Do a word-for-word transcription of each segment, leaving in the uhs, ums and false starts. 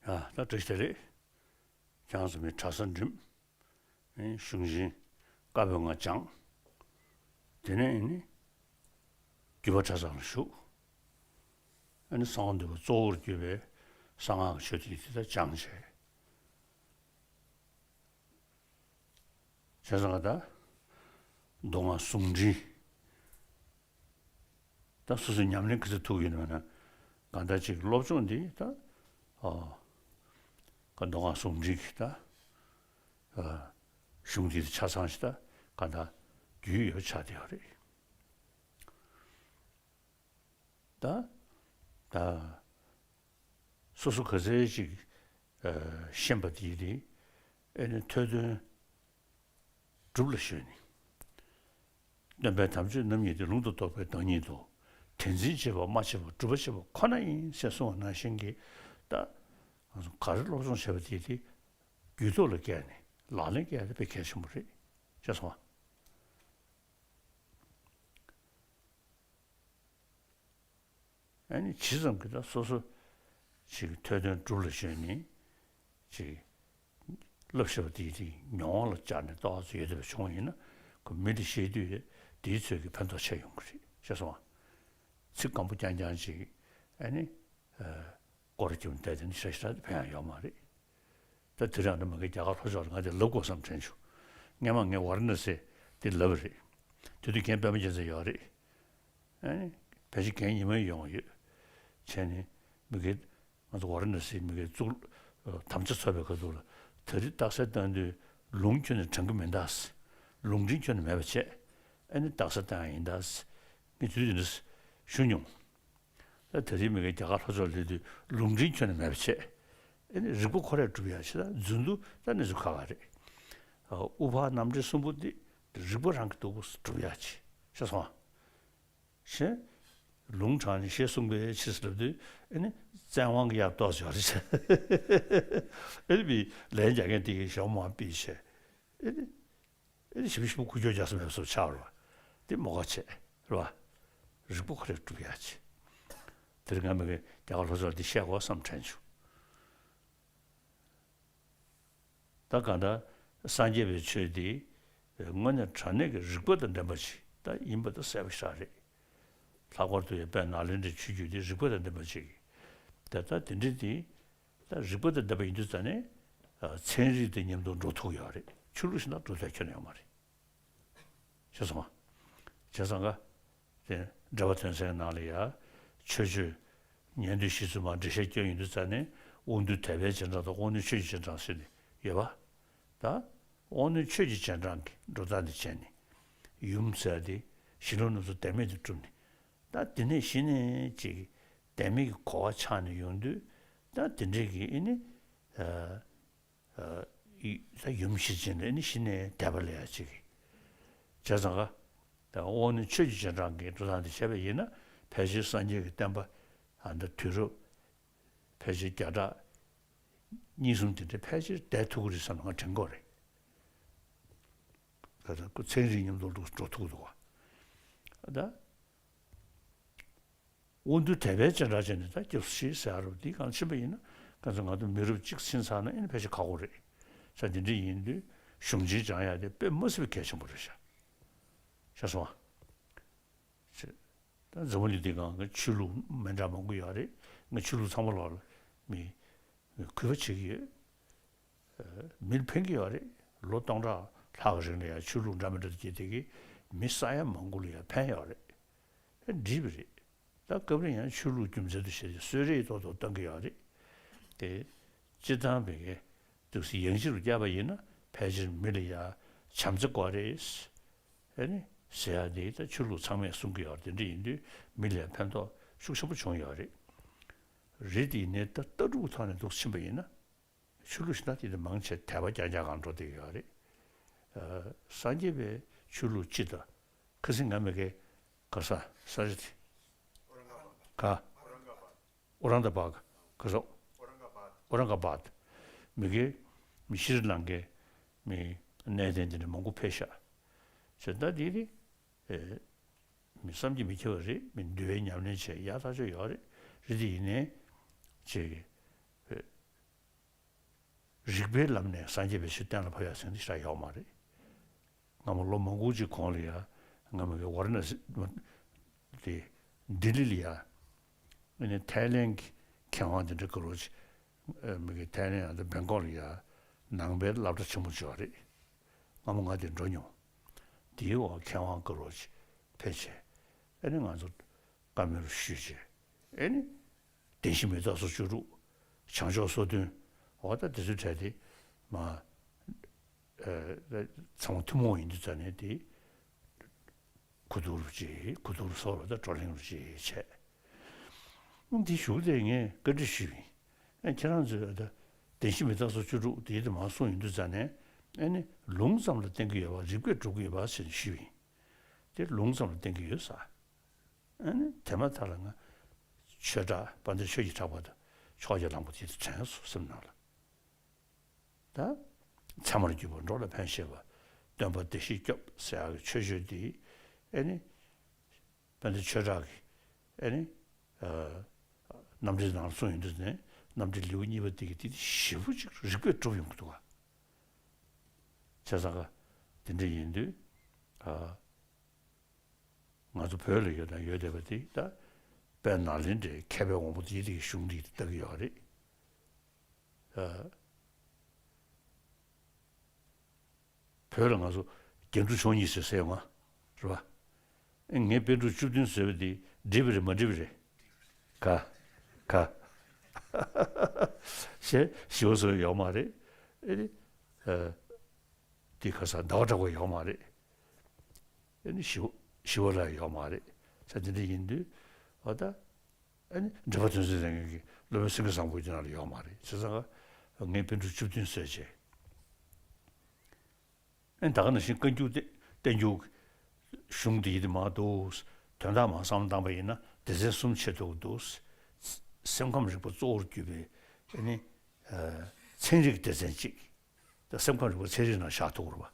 ཡ་ད་བཀྲ་ཤིས་བདེ་ལེགས། ཁྱེད་རང་ཚོ་མི་གྲྭ་ས་འགྲིམ། གཞུང་ཆེན་བཀའ་པོད་ལྔ་སྦྱངས། དེ་ནས་ནི་བརྒྱུད་པ་གྲྭ་ཚང་ལ་ཞུགས། ཨ་ནི་གསང་བ་འདུས་པ་གཙོ་བོར་གྱུར་པའི་གསང་སྔགས་ཀྱི་ཆོས་ཐུན་དེ་དག་སྦྱངས་བྱས། བྱས་ཙང་ད་མདོ་སྔགས་ཟུང་འབྲེལ། ད་སོ་སོའི་ཉམས་ལེན་ག་ཚོད་ཐུབ་ཡོད་ན་མེད་ན། གང་ལྟར་ཅིག་སློབ་སྦྱོང་འདི་ད་ཨོ་ག་མདོ་སྔགས་ཟུང་འབྲེལ་གྱི་ད་ཨ་གཞུང་འདི་ཆ་ཚང་ཞིག་ད་གང་ལྟར་རྒྱུས་ཡོད་ཆགས་བསྡད་ཡོད་རེད། ད་ད་སོ་སོ་ག་ཚད་ཅིག་ཨ་ཤེས་པ་དེ་དེ་ཨེ་ནི་ཐོས་དོན་སྒྲུབ་ལ་གཞོལ་ནས། སྟོན་པའི་དམ་ཆོས་རྣམ་གཉིས་ཏེ། ལུང་དང་རྟོགས་པའི་བདག་ཉིད་དོ། དེ་འཛིན་བྱེད་པ་སྨྲ་བྱེད་པ་སྒྲུབ་པ་བྱེད་པ་ཁོ་ན་ཡིན་ཞེས་གསུངས་པ་ནང་བཞིན་གྱི་ད་ང་ཚོ་ག་རེ་སློབ་སྦྱོང་བྱས་པ་དེ་དེ་རྒྱུད་ཐོག་ལ་བཀལ་ནས་ལག་ལེན་བཀལ་ཡ་དེ་དཔེ་གལ་ཆེན་པོ་རེད་ཤེས་སོང་ང་། ཨ་ནི་ཇི་ཙམ་གྱིས་ད་སོ་སོ་ཅིག་ཐོས་དོན་སྒྲུབ་ལ་གཞོལ་ནས་ཅིག་བསླབ་བྱ་བ་དེ་དེ་མྱོང་བ་ལ་བཅར་ནས་ཏོག་ཙམ་ཡོད་བསྡད་པ་བྱུང་བ་ཡིན་ན། ཁོ་མི་ལ་བཤད་དུས་དེའི་ཚོད་ཀྱིས་ཕན་ཐོགས་ཆེ་ཡོང་གི་རེད་ཤེས་སོང་ང་། ཚིག་སྐམ་པོ་རྐྱང་རྐྱང་ཅིག་ཨ་ནི་སྐོར་རྒྱབ་བསྡད་དེ་ནི་ཞེ་དྲག་ཕན་ཡང་ཡོད་མ་རེད། ད་དེ་རིང་ང་མ་གི་རྒྱ་གར་ལྷོ་ཕྱོགས་ལ་ང་དེ་ལབ་དགོས་བསམ་དྲན་བྱུང་། སྔན་མ་ངས་ཝཱ་ར་ཎ་སི་དེ་ལབ་པ་རེད། དེ་དུས་རྒན་པད་མ་རྒྱལ་མཚན་ཡོད་རེད། ཨ་ནི་ཕལ་ཆེར་རྒན་ཉི་མ་ཡོང་ཡོད། བྱས་ནས་མ་གི་ང་ཚོ་ཝཱ་ར་ཎ་སི་མ་གི་གཙུག་དམ་བཅའ་ཚོགས་པའི་ཁ་ཐུག་ལ་ད་རེས་རྟགས་གསལ་བཏང་དུས་ལུང་ཁྱོན་ནས་དྲང་གི་མིན་ད། ལུང་འདྲེན་ཁྱོན་ནས་མེད་པ་བྱས། ཨ་ནི་རྟགས་གསལ་བཏང་ཡ་ཡིན་ད། ངས་དུས་དེ་འདྲ་ཞུ་མྱོང་། ད་ད་རེས་མ་གི་རྒྱ་གར་ལྷོ་ཕྱོགས་སླེབས་དུས་ལུང་འདྲེན་ཁྱོན་ནས་མེད་པ་བྱས། ཨ་ནི་རིག་པ་ཁོ་རང་སྒྲུབ་ཡག་ཆེད་ད་རྫུན་དུ་ད་གནས་ཚུལ་ཁག་ཁག་རེད། ཨ་དབུ་འཕང་རྣམ་འདྲེན་གསུམ་པོ་འདི་རིག་པ་རང་གིས་སྒྲུབ་སྒྲུབ་ཡག་ཆེད་ཤེས་སོང་ང་། གཞན་ལུང་དྲངས་ནས་ཞེས་གསུངས་པའི་ཕྱིར་ལབ་དུས་ཨ་ནི་བཙན་དབང་གི་ཡག་ཏོག་ཙམ་ཡོད་རེད་ཤག་ཨ་ནི་བི་ལན་རྒྱག་མཁན་དེ་གིས་ཞྭ་མོ་མར་ཕུད་བྱས། ཨ་ནི། ཨེ་ཞིབ་ཞིབ་ཁུ་ཁྱོད་རྒྱག་ས་མེད་བཟོ་ཆགས་རོ། དེ་མོ་ག་བྱས་རོ། རིག་པ་ཁོ་རེ་སྒྲུབ་ཡག་ཆེད། དེར་ང་མི་གི་རྒྱ་གར་ལྷོ་ཕྱོགས་འདི་བཤད་དགོས་བསམ་དྲན་བྱུང་། ད་གང་ལྟར་སངས་རྒྱས་པའི་ཆོས་འདི་དངོས་གནས་དྲང་གནས་ཀྱི་རིག་པ་དང་ལྡན་པ་ཞིག་ད་ཡིན་པ་ད་གསལ་པོ་ཞེ་དྲག་རེད། ལྷག་པར་དུ་ཡང་དཔལ་ནཱ་ལེནྡྲའི་ཆོས་བརྒྱུད་འདི་རིག་པ་དང་ལྡན་པ་ཞིག་ད་ལྟ་དེ་འདྲ་འདི། ད་རིག་པ་དང་ལྡན་པ་ཡིན་དུས་ཙང་ནས་ཚན་རིག་དང་མཉམ་དུ་འགྲོ་ཐུབ་ཀྱི་ཡོད་རེད། ཆོས་ལུགས་ཤིག་ན་འགྲོ་ཐུབ་ཁྱོན་ནས་ཡོད་མ་རེད། ཤེས་སོང་ང་། བྱས་ཙང་ཀ་དེ་འགྲེལ་པ་དོན་ཚན་ནང་ལ་ཡ་ཆོས་སྤྱོད་ཉན་ཐོས་ཞི་གསུམ་མ་འགྲེལ་བཤད་སྐྱོན་ཡིན་དུས་ཙང་ནས་དབང་རྟུལ་དད་པའི་རྗེས་འབྲང་དང་དབང་རྣོན་ཆོས་ཀྱི་རྗེས་འབྲང་ཟེར་ནས་ཡོད་པ། ད་དབང་རྣོན་ཆོས་ཀྱི་རྗེས་འབྲང་གི་འགྲོ་སྟངས་དེ་བྱས་ནས་ཡུམ་ཟེར་ཡ་དེ་ཞི་ལུ་རྣམ་གསུམ་དམ་མེད་དུ་བསྒྲུབས་ནས། ད་དེ་ནས་གཞི་ནས་ཅིག་བདེན་མེད་ཀྱི་གོ་བ་ཆགས་ནས་ཡོང་དུས། ད་དེ་འདྲས་ཀྱི་ཨེ་ནི་ཨ་ཨ་ཡི་ད་ཡུམ་ཤེར་ཕྱིན་ལ་ཨེ་ནི་གཞི་ནས་དད་པ་ལས་ཡ་ཅིག་བྱས་ཙང་ཀ། ད་དབང་རྣོན་ཆོས་ཀྱི་རྗེས་འབྲང་གི་འགྲོ་སྟངས་དེ་བྱས་པ་ཡིན་ན། ཕལ་ཆེར་སངས་རྒྱས་ཀྱི་བསྟན་པ་ཨ་ད་དུས་རབས་ཕལ་ཆེར་བརྒྱ་ཕྲག་གཉིས་གསུམ་དེ་འདྲ་ཕལ་ཆེར་བསྡད་ཐུབ་ཀྱི་རེད་བསམ་ན་ང་དྲན་གྱི་ཡོད་རེད། ད་ལྟ་ཁོ་ཚན་རིག་མཉམ་དུ་འགྲོ་ཐུབ་ཀྱི་འདུག་བ། ད། དབང་རྟུལ་དད་པའི་རྗེས་འབྲང་བྱས་ནས་ད་སྐྱབས་སུ་མཆི་ཟེར་ཡ་རུ་འདི་གང་ཕྱིན་པ་ཡིན་ན། ག་ཚོད་ང་ཚོ་མི་རབས་གཅིག་ཕྱིན་ཚར་ན་ཨེ་ནི་ཕལ་ཆེར་ཁག་པོ་རེད། ས་འདི་འདྲ་ཡིན་དུས་གཞུང་ཆེན་སྦྱང་ཡ་དེ་དཔེ་མ་སྲིད་པའི་གལ་ཆེན་པོ་རེད་ཤག་ཤེས་སོང་ང་། ད་འཛམ་བུ་གླིང་འདི་སྒང་གི་ཆོས་ལུགས་མི་འདྲ་མང་པོ་ཡོད་རེད། ངས་ཆོས་ལུགས་ཚང་མ་ལོག་ལ་མི་གུས་པ་བྱེད་ཀྱི་ཡོད། མིར་ཕན་གྱི་ཡོད་རེད། ལོ་སྟོང་ཕྲག་ལྷག་གི་རིང་ལ་ཡང་ཆོས་ལུགས་འདྲ་མི་འདྲ་དེ་སྐྱེས་དེ་གིས་མི་ས་ཡ་མང་པོ་ལ་ཡང་ཕན་ཡོད་རེད། འགྲིག་པ་རེད། ད་སྐབས་རེ་ཡང་ཆོས་ལུགས་རྒྱུ་མཚན་དུ་བྱས་ཏེ་གསོལ་རས་ཏོག་ཏོག་བཏང་གི་ཡོད་རེད། དེ་སྤྱིར་བཏང་བོད་སྐད་འདུག་སེ་ཡང་ཅིག་རུ་བསྐྱར་བ་ཡིན་ན་ཕལ་ཆེར་མི་ལ་ཡང་བྱམས་བརྩེ་དགོས་རེད། ཨེ་ནི་ཟེར་ཡ་དེ་ད་ཆོས་ལུགས་ཚང་མས་གསུང་གི་ཡོད་རེད། དེ་འདྲ་ཡིན་དུས་མི་ལ་ཡང་ཕན་ཐོགས་ཤུགས་ཆེན་པོ་བྱུང་ཡོད་རེད། རེད་དེ་ཡིན་ནའི་ད་ལྟ་གྲུབ་ཐོག་ནས་འདུག་ཕྱིན་པ་ཡིན་ན། ཆོས་ལུགས་ཤིག་ན་དེ་དེ་མང་ཆེ་དད་པ་རྐྱང་རྐྱང་གང་འགྲོ་བསྡད་ཡོད་རེད། ཨ་སངས་རྒྱས་པའི་ཆོས་ལུགས་སྤྱི་དང་ཁ་སང་ང་མི་གེ་ག་ས་ས་རེད་དེ། ག་ཨོ་རང་ད་བྷག་ག་ས་ཨོ་རང་ག་བྷག་མི་གེ་མི་ཤྲི་ལང་ཀའི་མི་གནས་བརྟན་དེ་འདྲ་མང་པོ་ཕེབས་ཤག་བྱས་ད་དེ་དེ་ཨེ་མི་བསམ་གྱིས་མི་ཁྱབ་པ་རེད། མི་འདུལ་བའི་ཉམས་ལེན་བྱས་ཡག་ཐག་ཆོད་ཡོད་རེད། རེད་དེ་ཡིན་ནའི་ཅིག་ཨེ། རིགས་པའི་ལམ་ནས་སངས་རྒྱས་པའི་ཆོས་གཏན་ལ་ཕབ་ཡག་ཟེར་མཁན་དེ་ཞེ་དྲག་ཡོད་མ་རེད། སྔ་མོ་ལོ་མང་པོ་ཅིག་གོང་ལ་ཡ། སྔ་མོ་གི་ཝཱ་ར་ཎ་སི་དེ་ལྡི་ལི་ལ་ཡ། ཨ་ནི་ཐའི་ལེན་གྱི་མཁས་དབང་དེ་འདྲ་ག་རོ་ཅིག་ཨ་མི་གི་ཐའི་ལེན་ཨ་ད་བེང་ཀོག་ལ་ཡ། ནང་པའི་སློབ་གྲྭ་ཆེན་མོ་ཅིག་ཡོད་རེད། སྔ་མོ་ང་དེ་འགྲོ་མྱོང་། དེའི་འོག་མཁས་དབང་ག་རོ་ཅིག་ཕེབས་བྱས། ཨ་ནི་ང་ཚོ་བཀའ་མོལ་ཞུས་བྱས། ཨ་ནི་བདེན་བཞི་མི་རྟག་སོགས་བཅུ་དྲུག་བྱང་ཕྱོགས་སོ་བདུན། འོ་ད་དེ་ཚོའི་གྲས་དེ་མ། ཨ་ཚང་མ་ཐུན་མོང་ཡིན་དུས་ཙ་ནས་དེ། གུ་དུག་རུ་ཅིག་གུ་དུག་རུ་སོགས་ལ་ད་བགྲོ་གླེང་རུ་ཅིག་བྱས། འདི་ཞུ་དེ་ངས་བཀའ་འདྲི་ཞུས་ཡིན། ཨ་ཁྱེད་རང་ཚོས་ད་བདེན་བཞི་མི་རྟག་སོགས་བཅུ་དྲུག་དེ་དེ་མ་གསུངས་ཡིན་དུས་ཙ་ནས། ཨ་ནི་ལུང་ཙམ་ལ་བརྟེན་གྱི་ཡོད་པ་རིགས་པས་སྒྲུབ་ཀྱི་ཡོད་པ་ཟེར་ནས་ཞུས་ཡིན། དེ་ལུང་ཙམ་ལ་བརྟེན་གྱི་ཡོད་ས། ཨ་ནི་དེ་མ་ཐག་ལ་ང་ཆོས་གྲགས་དཔལ་ལྡན་ཆོས་ཀྱི་གྲགས་པ་དང་ཕྱོགས་ཀྱི་གླང་པོ་དེ་དེ་དྲན་སོང་སེམས་ནང་ལ། ད། ཚད་མར་གྱུར་པ་འགྲོ་ལ་ཕན་བཞེད་པ། སྟོན་པ་བདེ་གཤེགས་སྐྱོབ་ཟེར་ཡག་གི་ཆོས་སྤྱོད་འདི། ཨེ་ནི། དཔལ་ལྡན་ཆོས་གྲགས་ཀྱི། ཨེ་ནི། ཨ། རྣམ་འགྲེལ་ནང་གསུངས་ཡོང་དུས་ནས་རྣམ་འགྲེལ་ལེའུ་གཉིས་པ་འདི་གི་འདི་ཞེ་པོ་ཅིག་རིགས་པས་གྲུབ་ཡོང་གི་འདུག་ག་བྱས་ཙང་ཀ། དེ་འདྲ་ཡིན་དུས། ཨ། ང་ཚོ་བོད་ལ་ཡོད་དང་ཡོད་བསྡད་པ་དེ་ད། དཔལ་ནཱ་ལེནྡྲའི་མཁས་པའི་དབང་པོ་དེ་དེ་གི་གཞུང་འདི་ལྟ་གི་ཡོད་རེད། ཨ། བོད་ལ་ང་ཚོ་རྒྱན་དྲུག་མཆོག་གཉིས་ཟེར་ཟེར་ཡོང་ང་། རེད་པ། ཨེ་ངས་པཎ་གྲུབ་བཅུ་བདུན་ཟེར་བ་དེ་འགྲིག་པ་རེད་མ་འགྲིག་པ་རེད། ག་ག་ཞེས་ཞུ་བ་སོགས་ཡོད་མ་རེད། ཨེ་རེད། ཨ། དེ་ག་ས་ཟླ་བ་གྲགས་པ་ཡོད་མ་རེད། ཨེ་ནི་ཞི་བ་ཞི་བ་ལྷ་ཡོད་མ་རེད། ས་དེ་འདྲ་ཡིན་དུས། འོ་ད། ཨ་ནི་འགྲེལ་པ་དོན་གསལ་ལྷན་ངེས་ཀྱི་སློབ་དཔོན་སེང་གེ་བཟང་པོ་དེ་ནང་ལ་ཡོད་མ་རེད། བྱས་ཙང་ཀ་ངས་པཎ་གྲུབ་བཅུ་བདུན་ཟེར་བྱས། ཨ་ནི་ད་ག་ནང་བཞིན་བཀའ་འགྱུར་ཏེ་བསྟན་འགྱུར་གྱི་གཞུང་འདི་ཡིན་དེ་མ་འདུག་དོན་དག་མ་བསམ་བློ་བཏང་པ་ཡིན་ན་སྡེ་ཚན་གསུམ་ཕྱེ་ཐུབ་ཀྱི་འདུག་སེམས་ཁམས་རིག་པ་གཙོ་བོར་གྱུར་པའི་ཨ་ནི་ཚན་རིག་སྡེ་ཚན་གཅིག་ད་སེམས་ཁམས་རིག་པ་ཚན་རིག་ནང་བཞག་ཐུབ་ཀྱི་རེད་པ།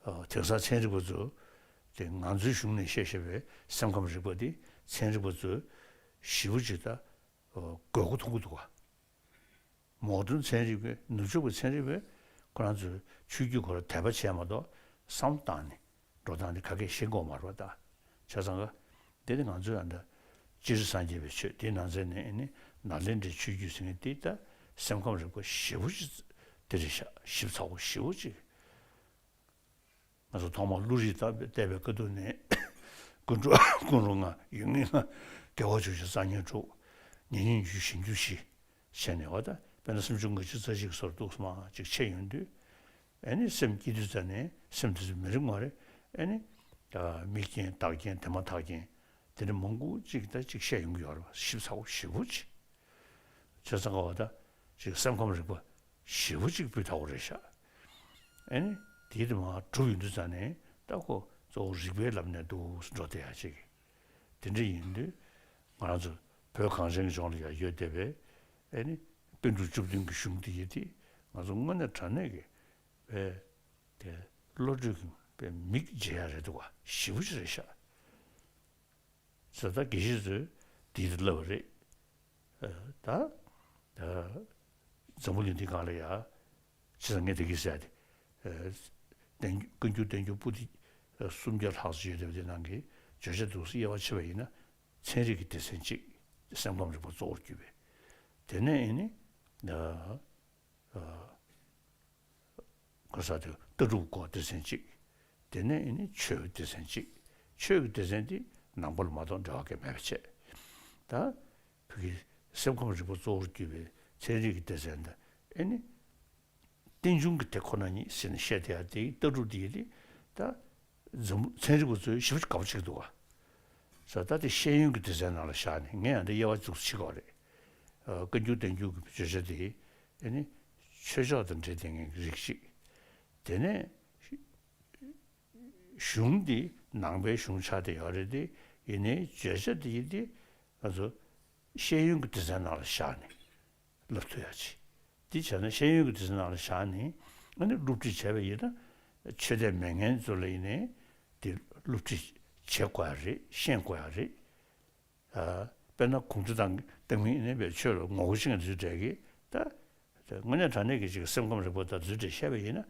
ཨ། དེང་སང་ཚན་རིག་པ་ཚོས་དེ་ང་ཚོའི་གཞུང་ནས་བཤད་བཤད་པའི་སེམས་ཁམས་རིག་པ་དེ་ཚན་རིག་པ་ཚོས་ཞེ་པོ་ཅིག་ད། ཨ། དགོས་མཁོ་མཐོང་གི་འདུག་ག་མོ་ཌན་ཚན་རིག་པས་ནུབ་ཕྱོགས་པའི་ཚན་རིག་པས་ཁོ་རང་ཚོའི་ཆོས་བརྒྱུད་ཁོ་རང་དད་པ་བྱས་མ་གཏོགས་བསམ་བློ་བཏང་ནས་འགྲོ་སྟངས་དེ་ག་གེ་ཤེས་ཀྱི་ཡོད་མ་རེད་པ་ད། བྱས་ཙང་ཀ། དེ་ནི་ང་ཚོའི་ཨ་འདྲ། སྤྱིར་སངས་རྒྱས་པའི་ཆོས་དེའི་ནང་ཚན་ནས་ཨ་ནི་ནཱ་ལེནྡྲའི་ཆོས་བརྒྱུད་ཟེར་མཁན་དེ་ད་སེམས་ཁམས་རིག་པ་ཞེ་པོ་ཅིག་དེ་རེད་ཤག་ཞིབ་ཚགས་པོ་ཞེ་པོ་ཅིག་ང་ཚོ་ཐོག་མར་བློ་རིག་བལྟས་པའི་བལྟས་པའི་སྐབས་དུས་ནས། ཀུན་འགྲོ་ཀུན་འགྲོ་ལྔ། ཡུལ་ངེས་ལྔ། དགེ་བ་བཅུ་ཞེས་རྩ་བརྙེས་དྲུག་ཉེ་ཉོན་རྒྱུ་ཞེན་རྒྱུ་བཞི། བྱས་ནས་འོ་ད་དཔེར་ན་སུམ་ཅུ་ལྔ་བཅུ་རྩ་གཅིག་གི་སོར་གཏུགས་སུ་མར་ཅིག་ཕྱེ་ཡོང་དུས། ཨ་ནི་སེམས་སྐྱིད་དུས་ཙ་ནས་སེམས་དེ་ཚོ་མི་རིགས་མ་རེད། ཨ་ནི། ཨ། མིག་རྐྱེན་རྟགས་རྐྱེན་དེ་མ་ཐག་རྐྱེན། དེ་འདྲ་མང་པོ་ཅིག་ད་ཅིག་བཤད་ཡོང་གི་ཡོད་རེད་པ། ཞིབ་ཚགས་པོ་ཞེ་པོ་ཅིག་བྱས་ཙང་ཀ་བ་ད་ཅིག་སེམས་ཁམས་རིག་པ་ཞེ་པོ་ཅིག་སྤུས་དག་པོ་རེད་ཤག་ཨ་ནི་དེའི་དེ་མར་གྲུབ་ཡོང་དུས་ཙ་ནས་ད་ཁོ་གཙོ་བོ་རིགས་པའི་ལམ་ནས་འདུག་འགྲོ་བསྡད་ཡ་ཅིག་དེ་འདྲ་ཡིན་དུས་ང་རང་ཚོ་བོད་གངས་ཅན་གྱི་ལྗོངས་ལ་ཡ་ཡོད་བསྡད་པའི་ཨ་ནི་པཎ་གྲུབ་བཅུ་བདུན་གྱི་གཞུང་འདི་ཡིན་དེ་ང་ཚོ་དངོས་གནས་དྲང་གནས་ཀྱི་བས་དེ་བློ་གྲོས་ཀྱི་བས་མིག་འབྱེད་ཡ་རེད་འདུག་ག་ཞེ་པོ་ཅིག་རེད་ཤག་བྱས་ཙང་དགེ་བཤེས་ཚོས་འདི་ལྟར་ལབ་པ་རེད། ཨ། ད། ཨ། འཛམ་བུ་གླིང་འདི་སྒང་ལ་ཡ། བྱས་ཙང་ངས་དེ་གི་ཟེར་ཏེ། ཨ། བསྟན་བཀའ་འགྱུར་བསྟན་འགྱུར་པོ་ཏི། ཨ། སུམ་བརྒྱ་ལྷག་ཙམ་ཡོད་བསྡད་པ་དེ་ནང་གི་བརྗོད་བྱ་འདུག་སེ་དབྱེ་བ་ཕྱེ་བ་ཡིན་ན། ཚན་རིག་གི་སྡེ་ཚན་གཅིག་སེམས་ཁམས་རིག་པ་གཙོ་བོར་གྱུར་པའི། དེ་ནས་ཨེ་ནི། ཨ། ཨ། ག་ས་དེ་ལྟ་གྲུབ་སྐོར་སྡེ་ཚན་གཅིག་དེ་ནས་ཨེ་ནི་ཆོས་སྡེ་ཚན་གཅིག་ཆོས་ཀྱི་སྡེ་ཚན་དེ་ནང་པ་ལ་མ་གཏོགས་འབྲེལ་བ་གང་མེད་པ་བྱས། ད་བོད་ཀྱི་སེམས་ཁམས་རིག་པ་གཙོ་བོར་གྱུར་པའི་ཚན་རིག་གི་སྡེ་ཚན་དང་ཨེ་ནི། རྟེན་འབྱུང་གི་དེ་ཁོ་ན་ཉིད་ཟེར་ནས་བཤད་བསྡད་ཡ་དེ་ལྟ་གྲུབ་དེ་ཡི་དེ་ད། འཛམ་ཚན་རིག་པ་ཚོས་ཞིབ་ཅིག་དགའ་པོ་བྱེད་ཀྱི་འདུག་ག་ས་ད་དེ་ཤེས་ཡོན་གྱི་སྡེ་ཚན་ནང་ལ་བཞག་ནས་ངས་ཡང་དེ་དབྱེ་བ་འཛུགས་བྱེད་དགོས་རེད། ཨ། བཀའ་འགྱུར་བསྟན་འགྱུར་གྱི་བརྗོད་བྱ་དེ་ཨེ་ནི་ཆོས་ཕྱོགས་དང་འབྲེལ་བསྡད་མཁན་གྱི་རིགས་ཤིག་དེ་ནས་གཞུང་འདི་ནང་པའི་གཞུང་ཆགས་བསྡད་ཡོད་རེད་དེ། ཡིན་ནའི་བརྗོད་བྱ་དེ་ཡི་དེ་ང་ཚོ་ཤེས་ཡོན་གྱི་སྡེ་ཚན་ནང་ལ་བཞག་ནས། ལབ་ཐུབ་ཡ་ཅིག་དེ་བྱས་ན་ཤེས་ཡོན་གྱི་སྡེ་ཚན་ནང་ལ་བཞག་ནས་ཨ་ནི་སློབ་ཁྲིད་བྱས་པ་ཡིན་ན་ཆོས་དད་མེད་མཁན་ཚོ་ལ་ཡིན་ནའི་དེ་སློབ་ཁྲིད་བྱེད་དགོས་ཡ་རེད། ཤེས་དགོས་ཡ་རེད། ཨ། དཔེར་ན་གུང་ཁྲན་ཏང་ཏང་མི་ཡིན་ནའི་བའི་ཆོས་ལ་ངོ་རྒོལ་བྱེད་མཁན་དེ་ཚོའི་གྲས་ཀྱིས་ད་ དེ་དངོས་གནས་དྲང་གནས་ཀྱི་ཅིག་སེམས་ཁམས་རིག་པ་དང་དེ་ཚོའི་གྲས་བཤད་པ་ཡིན་ན།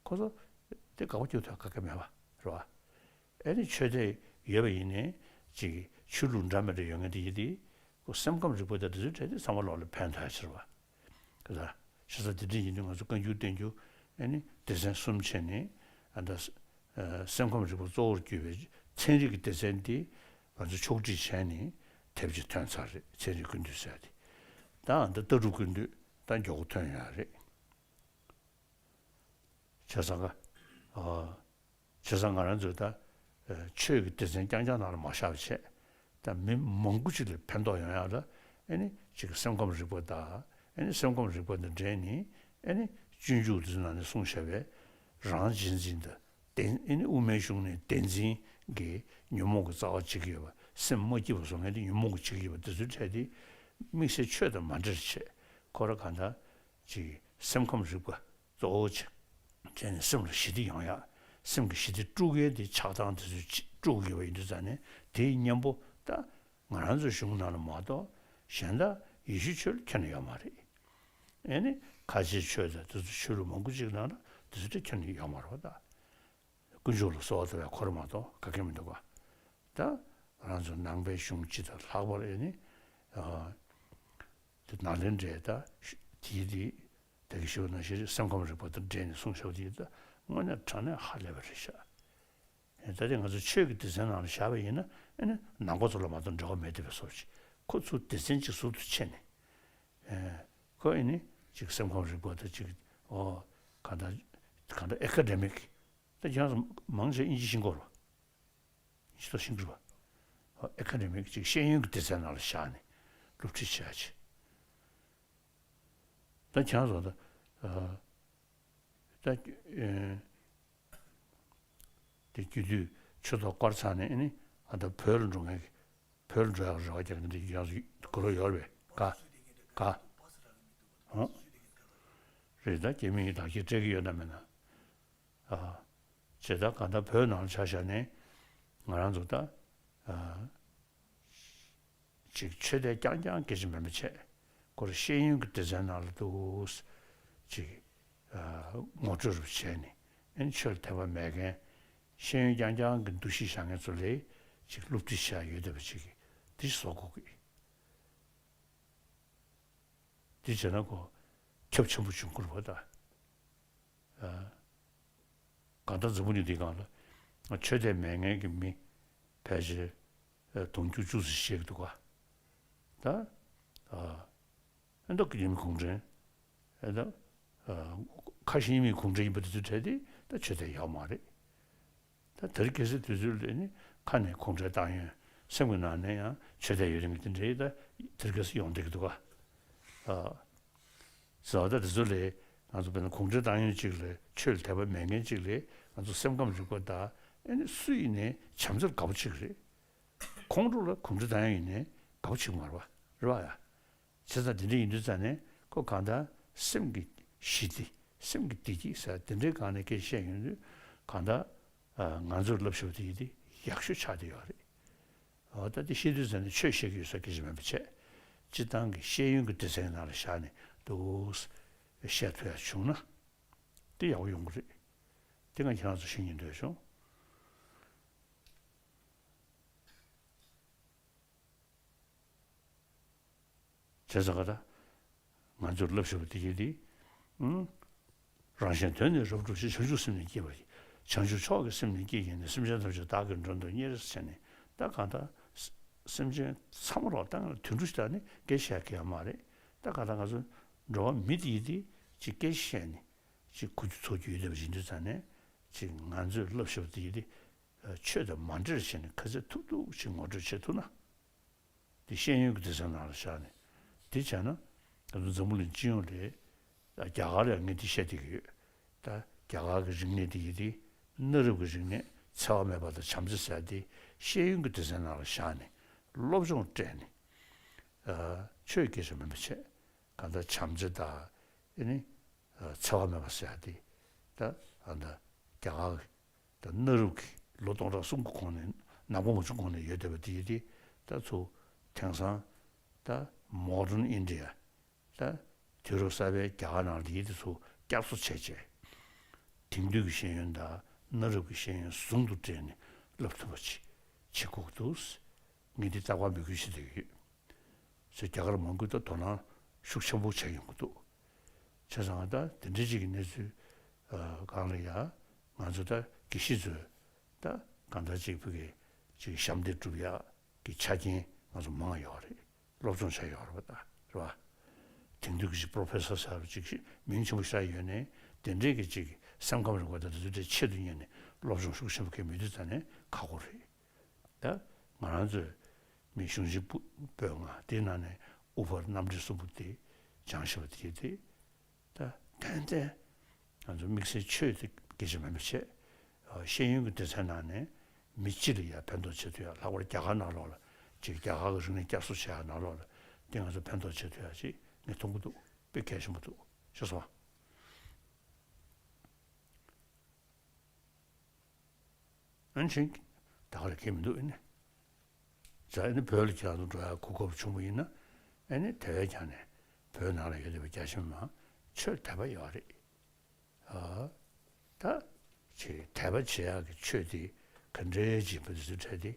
ཁོ་ཚོ་དེ་དགའ་པོ་སྐྱེ་ཐུབ་ག་གེ་མེད་པ་རེད་བ། ཨེ་ནི་ཆོས་དད་ཡོད་པ་ཡིན་ནའི་ཅིག་ཆོས་ལུགས་འདྲ་མི་འདྲ་ཡོད་མཁན་དེ་ཡིན་དེ། ཁོ་སེམས་ཁམས་རིག་པ་དང་དེ་ཚོའི་གྲས་དེ་ཚང་མ་ལོག་ལ་ཕན་ཐོགས་ཡ་ཕྱིར་བ། ག་ད་ཤ་ཚ་དེ་འདྲ་ཡིན་དུས་ང་ཚོ་བཀའ་འགྱུར་བསྟན་འགྱུར་ཨེ་ནི་སྡེ་ཚན་གསུམ་ཕྱེ་ནས། ཨ་ད་སེམས་ཁམས་རིག་པ་གཙོ་བོར་གྱུར་པའི་ཚན་རིག་གི་སྡེ་ཚན་དེ་ང་ཚོ་ཕྱོགས་སྒྲིག་བྱས་ནས་དེབ་ཅིག་ཐོན་ཚར་རེད། ཚན་རིག་ཀུན་བཏུས་ཟེར་ཡ་དེ། ད་ཨ་ད་ལྟ་གྲུབ་ཀུན་བཏུས་ད་མགྱོགས་པོ་ཐོན་ཡོད་རེད། བྱས་ཙང་ག་ཨ་བྱས་ཙང་ང་རང་ཚོས་ད་ཨ་ཆོས་ཀྱི་སྡེ་ཚན་རྐྱང་རྐྱང་ནང་ལ་མ་བཞག་པ་བྱས། ད་མི་མང་པོ་ཅིག་ལ་ཕན་ཐོགས་ཡོང་ཡག་ལ་ཨེ་ནི་ཅིག་སེམས་ཁམས་རིག་པ་དང་། ཨེ་ནི་སེམས་ཁམས་རིག་པ་དང་འབྲེལ་ནས་ཨེ་ནི་སྤྱོད་འཇུག་དེ་ཚོ་ནང་ནས་གསུངས་བཞག་པའི་རང་གཅེས་འཛིན་དང་བདེན། ཨེ་ནི་དབུ་མའི་གཞུང་ནས་བདེན་འཛིན་གྱི་ཉོན་མོངས་ཀྱི་རྩ་བ་བྱེད་ཀྱི་ཡོད་པ། སེམས་མ་སྐྱིད་པ་བཟོ་མཁན་དེ་ཉོན་མོངས་ཀྱིས་བྱེད་ཀྱི་ཡོད་པ། དེ་ཚོའི་གྲས་དེ་དམིགས་བསལ་ཆོས་དང་མ་འབྲེལ་བྱས། ཁོ་རང་གང་ལྟར་ཅིག་སེམས་ཁམས་རིག་པ་གཙོ་བོ་བྱས་བྱས་ནས་སེམས་ལ་ཞི་བདེ་ཡོང་ཡག་སེམས་ཀྱི་ཞི་བདེ་དཀྲུག་མཁན་དེ་ཆགས་སྡང་དེ་ཚོས་ཅིག་དཀྲུག་ཡོད་པ་ཡིན་དུས་ཙང་ནས། དེའི་གཉེན་པོ་ད་ང་རང་ཚོའི་གཞུང་ནང་ལ་མ་གཏོགས་གཞན་དག་ཡེ་ཤུའི་ཆོས་ལ་ཁྱོན་ནས་ཡོད་མ་རེད། ཨེ་ནི་ཁ་ཆེའི་ཆོས་དང་དེ་ཚོ་ཆོས་ལུགས་མང་པོ་ཅིག་ནང་ལ་དེ་ཚོ་དེ་ཁྱོན་ནས་ཡོད་མ་རེད་པ། ད་དཀོན་མཆོག་ལ་གསོལ་བ་བཏབ་ཡག་ཁོ་རང་མ་གཏོགས་ག་གེ་མི་འདུག་ག་ད་ང་རང་ཚོ་ནང་པའི་གཞུང་སྤྱི་དང་ལྷག་པར་ཨེ་ནི་ཨ་དེ་ནཱ་ལེནྡྲའི་ད་དེའི་དེ་དེ་གི་ཞུ་ནང་བཞིན་སེམས་ཁམས་རིག་པ་དང་འབྲེལ་ནས་གསུངས་བཞག་པ་དེ་ད་དངོས་གནས་དྲང་གནས་ཧ་ལས་པ་རེད་ཤག་ད་དེ་ང་ཚོ་ཆོས་ཀྱི་སྡེ་ཚན་ནང་ལ་བཞག་པ་ཡིན་ན་ཨེ་ནི་ནང་པ་ཚོ་ལ་མ་གཏོགས་འབྲེལ་བ་མེད་བསྡད་པའི་བཟོ་ཞིག་ཁོ་ཚོ་སྡེ་ཚན་གཅིག་ཟུར་དུ་ཕྱེ་ནས། ཨེ་ཁོ་ཨེ་ནི་ཅིག་སེམས་ཁམས་རིག་པ་དང་ཅིག་ཨོ་གང་ལྟར་གང་ལྟར་ཨེ་ཀ་ཌེ་མིག་ད་ཁྱེད་རང་ཚོ་མང་ཆེ་དབྱིན་ཇི་ཤེས་ཀྱི་ཡོད་རེད་པ། དབྱིན་ཇི་ཏོག་ཤེས་ཀྱི་རེད་པ། ཨེ་ཀ་ཌེ་མིག་ཅིག་ཤེས་ཡོན་གྱི་སྡེ་ཚན་ནང་ལ་བཞག་ནས་སློབ་ཁྲིད་བྱེད་ཡག་ཅིག་ད་ཁྱེད་རང་ཚོ་ད་ཨ་ད་ཨེ་དེ་རྒྱུ་དུས་ཆུ་ཐོག་སྐོར་ཚར་ནས་ཨེ་ནི་ཨ་ད་བོད་ལ་འགྲོ་མཁན་གྱི་བོད་ལ་འགྲོ་ཡག་རེ་བ་རྒྱག་མཁན་དེ་ཡང་གོ་ལོ་ཡོད་རེད་པས། ག་ག་ཧོ། རེད། ད་རྒྱ་མི་ཡིས་བདག་གིས་སྤྲད་ཀྱི་ཡོད་ན་མེད་ན། ཨ་བྱས་ད་གང་ལྟར་བོད་ནང་ལ་ཆ་བཞག་ནས་ང་རང་ཚོ་ད་ཨ་ཅིག་ཆོས་དད་རྐྱང་རྐྱང་སྐད་ཆ་མིན་པ་བྱས། ཁོ་རང་ཤེས་ཡོན་གྱི་སྡེ་ཚན་ནང་ལ་འདུག་ཅིག་ཨ་ངོ་སྤྲོད་རུ་བྱས་ནས། ཨེ་ཆོས་ལ་དད་པ་མེད་མཁན། ཤེས་ཡོན་རྐྱང་རྐྱང་གི་འདུ་ཤེས་བཞག་མཁན་ཚོ་ལ་ཅིག་སློབ་ཁྲིད་བྱ་ཡ་ཡོད་བསྡད་པ་ཅིག་དེ་བཟོ་དགོས་ཀྱི། དེ་བྱས་ན་ཁོ་ཁྱབ་ཆེན་པོ་བྱུང་ཁུལ་བ་དང་། ཨ་གང་ལྟར་འཛམ་བུ་གླིང་འདིའི་སྒང་ལ་ཆོས་དད་མེད་མཁན་གྱི་མི་ཕལ་ཆེར་ཨ་དུང་ཕྱུར་བཅུ་ཙམ་ཞིག་འདུག་ག་ད་ཨ་ཨ་མདོ་དགེ་འདུན་གུང་ཁྲན། ཨ་ད་ཨ་ཁ་ཞེ་གཉིས་མེད་གུང་ཁྲན་ཡིན་པ་དེ་ཚོའི་གྲས་དེ་ད་ཆོས་དད་ཡོད་མ་རེད། ད་དེ་རིང་ཁ་སང་དུས་ཚོད་ལ་ནི་ཁ་ནས་གུང་ཁྲན་ཏང་ཡོན། སེམས་ཀྱི་ནང་ནས་ཡང་ཆོས་དད་ཡོད་མཁན་དེ་འདྲའི་ད་དེ་རིང་ཁ་སང་ཡོང་བསྡད་ཀྱི་འདུག་ག་ཨ་ཟེར་བ་ད་དེ་ཚོ་ལས་ང་ཚོ་དཔེར་ན་གུང་ཁྲན་ཏང་ཡོན་གཅིག་ལ་ཆོས་ལ་དད་པ་མེད་མཁན་གཅིག་ལ་ང་ཚོ་སེམས་ཁམས་རིག་པ་དང་ཨེ་ནི་སུ་ཡིན་ནའི་བྱམས་བརྩེར་དགའ་པོ་བྱེད་ཀྱི་རེད། ཁོང་ཁྲོ་ལ་གུང་ཁྲན་ཏང་ཡོན་ཡིན་ནའི་དགའ་པོ་བྱེད་ཀྱི་མ་རེད་པ། རེད་པ་ཡ། བྱས་ཙང་དེ་འདྲ་ཡིན་དུས་ཙང་ནས་ཁོ་གང་ལྟར་སེམས་ཀྱི་ཞི་བདེ། སེམས་ཀྱི་བདེ་སྐྱིད་ཟེར་དེ་འདྲའི་སྒང་ནས་སྐད་ཆ་བཤད་ཡོང་དུས་གང་ལྟར་ཨ་ང་ཚོར་བསླབ་བྱ་བ་དེ་ཡིན་ཏེ་ཡག་ཤོས་ཆགས་བསྡད་ཡོད་རེད། འོ་ད་དེ་བཤད་དུས་ཙང་ནས་ཆོས་བཤད་ཀྱི་ཡོད་ས་སྐད་ཆ་མིན་པ་བྱས། སྤྱིར་བཏང་གི་ཤེས་ཡོན་གྱི་སྡེ་ཚན་ནང་ལ་བཞག་ནས་འདུག་བཤད་ཐུབ་ཡག་བྱུང་ན་དེ་ཡག་པོ་ཡོང་གི་རེད། དེ་ང་ཁྱེད་རང་ཚོ་ཤེས་སྙིང་འདོད་བྱུང་། བྱས་ཙང་ག་ད་ང་ཚོར་བསླབ་བཞག་པ་དེ་ཡིན་ཏེ། ཨང་། རང་གཞན་དོན་ནི་རབ་བསྒྲུབ་ཕྱིར། བྱང་ཆུབ་སེམས་ནི་བསྐྱེད་པར་བགྱི། བྱང་ཆུབ་མཆོག་གི་སེམས་ནི་བསྐྱེད་བགྱིས་ནས། སེམས་ཅན་ཐམས་ཅད་བདག་གིས་མགྲོན་དུ་གཉེར་ཟེར་ནས། ད་གང་ལྟར་སེམས་ཅན་ཚང་མ་ལོག་ད་ང་ལ་དུད་འགྲོ་ཞིག་ལྟ་ནས་སྐད་ཆ་བཤད་ཀྱི་ཡོད་མ་རེད། ད་གང་ལྟར་ང་ཚོ་འགྲོ་བ་མི་དེ་ཡིན་ཏེ་ཅིག་སྐད་ཆ་བཤད་ནས་ཅིག་གོ་རྒྱུ་ཚོར་རྒྱུ་ཡོད་བསྡད་པ་ཡིན་དུས་ཙང་ནས་ཅིག་ང་ཚོས་བསླབ་བཞག་པ་དེ་ཡིན་ཏེ། ཆོས་དང་མ་འབྲེལ་བྱས་ནས་ག་ཚོད་ཐུབ་ཐུབ་ཅིག་ངོ་སྤྲོད་བྱེད་ཐུབ་ན། དེ་ཤེས་ཡོན་གྱི་སྡེ་ཚན་ནང་ལ་བཞག་ནས། དེ་བྱས་ན་ང་ཚོ་འཛམ་བུ་གླིང་སྤྱི་ཡོངས་ལ་རྒྱ་གར་ལ་ངས་འདི་བཤད་བསྡད་ཀྱི་ཡོད། ད་རྒྱ་གར་གྱི་རིག་གནས་འདི་ཡིན་ཏེ། གནའ་རབས་ཀྱི་རིག་གནས་འཚེ་བ་མེད་པ་དང་བྱམས་བརྩེ་ཟེར་ཏེ་ཤེས་ཡོན་གྱི་སྡེ་ཚན་ནང་ལ་བཞག་ནས་སློབ་སྦྱོང་སྤྲད་ནས། ཆོས་སྐད་ཆ་མིན་པ་བྱས། གང་ལྟར་བྱམས་བརྩེ་དང་ཨེ་ནི། འཚེ་བ་མེད་པ་ཟེར་ཡ་དེ། ད་ཨ་ད་རྒྱ་གར་ད་གནའ་རབས་ཀྱི་ལོ་སྟོང་ཕྲག་གསུམ་གྱི་གོང་ནས། ནག་པོ་མ་བྱུང་གོང་ནས་ཡོད་བསྡད་པ་དེ་ཡིན་ཏེ། ད་ཚུར་དེང་སང་ད་མོ་ཌརན་ཨིན་ཌི་ཡ། ད་ དུས་རབས་གསར་པའི་རྒྱ་གར་ནང་ལ་ཡིད་དེ་ཚོ་བསྐྱར་གསོ་བྱས་བྱས། དེང་དུས་ཀྱི་ཤེས་ཡོན་དང་གནའ་རབས་ཀྱི་ཤེས་ཡོན་ཟུང་དུ་སྦྲེལ་ནས་བསླབ་ཐུབ་པ་ཅིག་བྱེད་དགོས་ཀྱི་འདུག། ངས་འདི་རྟག་པར་འབོད་སྐུལ་བྱེད་བསྡད་ཀྱི་ཡོད། ཚོས་རྒྱ་གར་མང་པོས་ད་དོ་སྣང་ཤུགས་ཆེན་པོ་བྱས་ཡོང་གི་འདུག། བྱས་ཙང་ད་དེ་འདྲ་ཅིག་གི་གནས་ཚུལ་སྒང་ལ་ཡང་ང་ཚོ་ད་དགེ་བཤེས་ཚོས་ད་གང་ལྟར་ཅིག་ཕ་གི་ཅིག་ཞབས་འདེགས་སྒྲུབ་ཡག་གི་ཆ་རྐྱེན་ང་ཚོ་མང་ཡོད་རེད། སློབ་སྦྱོང་བྱས་ཡོད་རེད་པ། ད་རེད་པ། དེང་དུས་ཀྱི་ཅིག་པོ་རོ་ཕེ་སར་ཟེར་བ་ཅིག་མིང་ཆེན་པོ་ཞིག་ཡོད་ནའི་དེ་འདྲའི་གི་ཅིག་སེམས་ཁམས་རིག་པ་དང་དེ་ཚོ་དེ་ཆེད་དུ་གཉེར་ནས་སློབ་སྦྱོང་ཤུགས་ཆེན་པོ་གང་ཡང་མེད་དུས་ཙང་ནས་ཁག་པོ་རེད། ད་ང་རང་ཚོའི་མི་གཞུང་ཆེན་པོ་པོད་ལྔ་དེའི་ནང་ནས་དབུ་ཕར་རྣམ་འདྲེན་གསུམ་པོ་དེ་སྦྱང་ཤེས་པ་དེ་དེ་ད་ཏན་ཏན་ང་ཚོ་དམིགས་བསལ་ཆོས་དེ་སྐད་ཆ་མེད་པ་བྱས། ཤེས་ཡོན་གྱི་སྡེ་ཚན་ནང་ནས་མི་སྤྱི་ལ་ཡང་ཕན་ཐོགས་བྱེད་ཐུབ་ཡ། ལྷག་པར་རྒྱ་གར་ནང་ལོགས་ལ་ཅིག་རྒྱ་གར་གྱི་རིག་གནས་བསྐྱར་གསོ་བྱེད་ཡ་ནང་ལོགས་ལ་དེ་ང་ཚོ་ཕན་ཐོགས་བྱེད་ཐུབ་ཡ་ཅིག་ངས་མཐོང་གི་འདུག། དཔེ་གལ་ཆེན་པོ་འདུག་ཤེས་སོང་། ཨན་ཆེན། ད་ག་ལ་ཁེལ་མི་འདུག་ཨེ་ནི། ཛ་ཨེ་ནི་བོད་ལ་ཁྱེད་རང་ཚོ་འགྲོ་ཡ་གོ་སྐབས་བྱུང་བ་ཡིན་ན། ཨེ་ནི་དེ་བས་ཀྱང་ནས་བོད་ནང་ལ་ཡོད་བསྡད་པའི་རྒྱ་ཆེ་མི་མང་ཆོས་དད་པ་ཡོད་རེད། ཨ། ད་ཅིག་དད་པ་བྱེད་ཡག་གི་ཆོས་དེ་ག་འདྲའི་ཅིག་བོད་དུ་འཕྲད་དེ་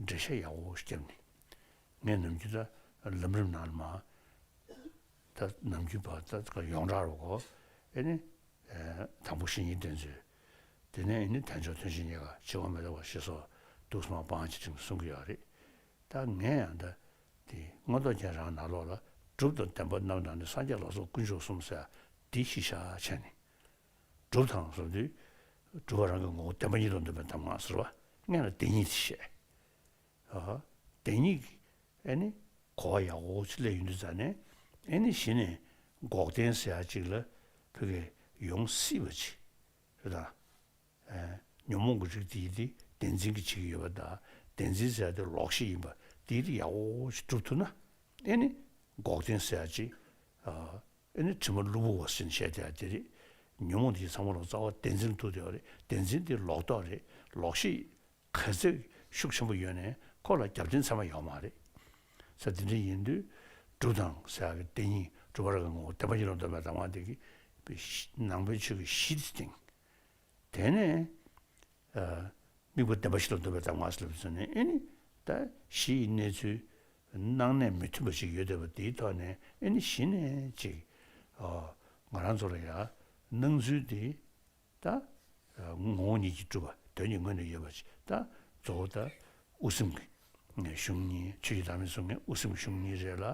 འགྲེལ་བཤད་ཡག་པོ་ཞིག་བརྒྱབ་ནས། ངས་ནམ་རྒྱུན་ད་ལམ་རིམ་ནང་ལ་མ། ད་ནམ་རྒྱུན་པ་ད་ཡོངས་གྲགས་རུ་གོ། ཨེ་ནི། དང་པོ་བཤེས་གཉེན་བསྟེན་ཚུལ། དེ་ནས་ཨེ་ནི་དལ་འབྱོར་ཐོན་སྐྱེད་རྙེད་དཀའ། འཆི་བ་མི་རྟག་པ་ཞེས་སོགས་དུག་གསུམ་སྤང་བྱ་ཁྲིམས་གསུང་གི་ཡོད་རེད། ད་ངས་ཡང་ད་དེ་མངོན་རྟོགས་རྒྱན་རང་ནང་ལོགས་ལ་སྒྲུབ་དང་བདེན་པ་རྣམས་དང་ནི་སངས་རྒྱས་ལ་སོགས་དཀོན་མཆོག་གསུམ་ཟེར་འདི་གཞི་བཞག་བྱས་ནས། སྒྲུབ་དང་ཟེར་དུས་སྒྲུབ་པ་རང་གི་ངོ་བོ་བདེན་པ་ཉིད་དུ་འདོད་པའི་གདམས་ངག་ཟེར་བ་སྔོན་ལ་བདེན་གཉིས་དེ་བཤད། ཨ། བདེན་གཉིས་ཀྱི་ཨེ་ནི་གོ་བ་ཡག་པོ་ཅིག་སླེབས་ཡོང་དུས་ཙང་ནས་ཨེ་ནི་གཞི་ནས་འགོག་བདེན་ཟེར་ཡག་ཅིག་ལ་ཕ་གི་ཡོང་སྲིད་པ་ཅིག་རེད་ད། ཨེ། ཉོན་མོངས་ཀྱི་རིགས་དེ་ཡི་དེ་བདེན་འཛིན་གྱིས་བྱེད་ཀྱི་ཡོད་པ་དང་བདེན་འཛིན་ཟེར་ཡག་དེ་ལོག་ཤེས་ཡིན་པ་དེ་ཡི་དེ་ཡག་པོ་ཅིག་སྒྲུབ་ཐུབ་ན་ཨེ་ནི་འགོག་བདེན་ཟེར་ཡག་ཅིག་ཨ། ཨེ་ནི་དྲི་མ་གློ་བུར་བ་ཟེར་ནས་བཤད་བསྡད་ཡ་དེ་རེད། ཉོན་མོངས་དེ་ཚང་མ་ལ་རྩ་བ་བདེན་འཛིན་ཐུག་བསྡད་ཡོད་རེད། བདེན་འཛིན་དེ་ལོག་རྟོག་རེད། ལོག་ཤེས་ག་ཚད་ཤུགས་ཆེན་པོ་ཡོད་ནའི་ཁོ་ལ་རྒྱབ་རྟེན་ཚད་མ་ཡོད་མ་རེད། ས་དེ་འདྲ་ཡིན་དུས་སྒྲུབ་དང་ཟེར་ཡ་གི་བདེན་གཉིས་སྒྲུབ་པ་རང་གི་ངོ་བོ་བདེན་པ་ཉིད་ལ་འདོད་པའི་གདམས་ངག་དེ་གི་ནང་པའི་ཆོས་ཀྱི་གཞི་དེ་སྟེང་། དེ་ནས། ཨ། དམིགས་པ་བདེན་པ་བཞི་ལ་འདོད་པའི་གདམས་ངག་ཟེར་བ་ཚོ་ནི་ཨེ་ནི་ད་གཞི་ཡི་གནས་ཚུལ་སྣང་གནས་མི་མཐུན་པ་ཞིག་ཡོད་བསྡད་པ་དེའི་ཐོག་ནས་ཨེ་ནི་གཞི་ནས་ཅིག་ཨ། ང་རང་ཚོ་ལ་ཡང་སྣང་ཚུལ་དེ་ད་ངོ་བོ་ཉིད་ཀྱིས་གྲུབ་པ་དོན་གྱི་ངོས་ནས་ཡོད་པ་ཞིག་ད་གཙོ་བོ་ད་དབུ་སེམས་ཀྱི་གཞུང་གཉིས། ཆོས་ཀྱི་བདག་མེད་གསུང་མཁན་དབུ་སེམས་ཀྱི་གཞུང་གཉིས་རེད་ལ།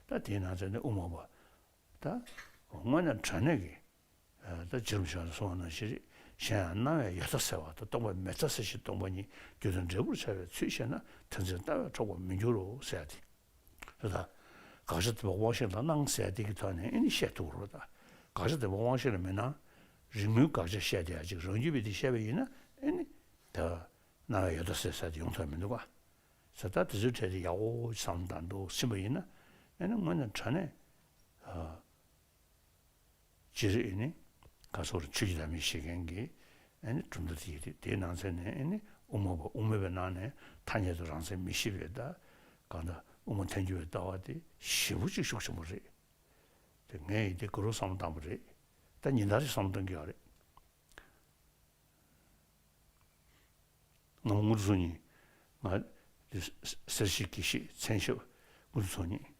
ད་དེའི་ནང་ཚན་ནས་དབུ་མ་པ། ད་དངོས་གནས་དྲང་གནས་ཀྱི། ད་རྗེ་རིན་པོ་ཆེ་གསུངས་པ་ནང་བཞིན་རེད། གཞན་ཡང་སྣང་བས་ཡོད་མཐའ་གསལ་བ་དང་། སྟོང་པས་མེད་མཐའ་གསལ་ཞིང་སྟོང་པ་ཉིད། རྒྱུ་དང་འབྲས་བུར་འཆར་བའི་ཚུལ་ཤེས་ན། མཐར་འཛིན་ལྟ་བས་འཕྲོག་པར་མི་འགྱུར་རོ་ཟེར་ཏེ། རེད་ད། དགག་བྱ་བདེན་པ་དབང་ཤེས་ལ་སྣང་ཟེར་དེ་གི་ཐོག་ནས་ཨེ་ནི་བཤད་ཐུབ་རོ། ད་དགག་བྱ་བདེན་པ་དབང་ཤེས་ལ་མི་སྣང་། རིང་མོའི་དགག་བྱ་བཤད་དེ་ཡ་ཅིག་རང་རྒྱུད་པས་དེ་བཤད་པ་ཡིན་ན་ཨེ་ནི་ད་སྣང་བས་ཡོད་མཐའ་གསལ་ཟེར་དེ་ཡོང་ཐབས་མི་འདུག་ག། ཟེར་ད་དེ་ཚོའི་གྲས་དེ་ཡག་པོ་བསམ་བློ་བཏང་འདུག་ཕྱིན་པ་ཡིན་ན་ཨེ་ནི་དངོས་གནས་དྲང་གནས། སྤྱིར་ཨེ་ནི་ག་སོགས་ཆོས་ཀྱི་བདག་མེད་བཤད་མཁན་གྱི་ཨེ་ནི་གྲུབ་མཐའ་དེ་ཡིན་ཏེ། དེའི་ནང་ཚན་ནས་ཨེ་ནི་དབུ་མ་པ་དབུ་མ་པའི་ནང་ནས་ཐ་སྙད་དུ་རང་མཚན་མི་ཤེས་པའི་ད་གང་ལྟར་དབུ་མ་ཐལ་འགྱུར་བའི་ལྟ་བ་དེ་ཞེ་པོ་ཅིག་ཤུགས་ཆེན་པོ་རེད། དེ་ངས་ཡིན་ཏེ་གུ་རུ་བསམ་བློ་བཏང་པ་རེད། ད་ཉིན་ལྟར་ཞིག་བསམ་བློ་གཏོང་གི་ཡོད་རེད། ང་མོ་དངུལ་ཚོ་གཉིས། ང་། སེར་བྱེས་དགེ་བཤེས་མཚན་ཞབས་དངུལ་ཚོ་གཉིས།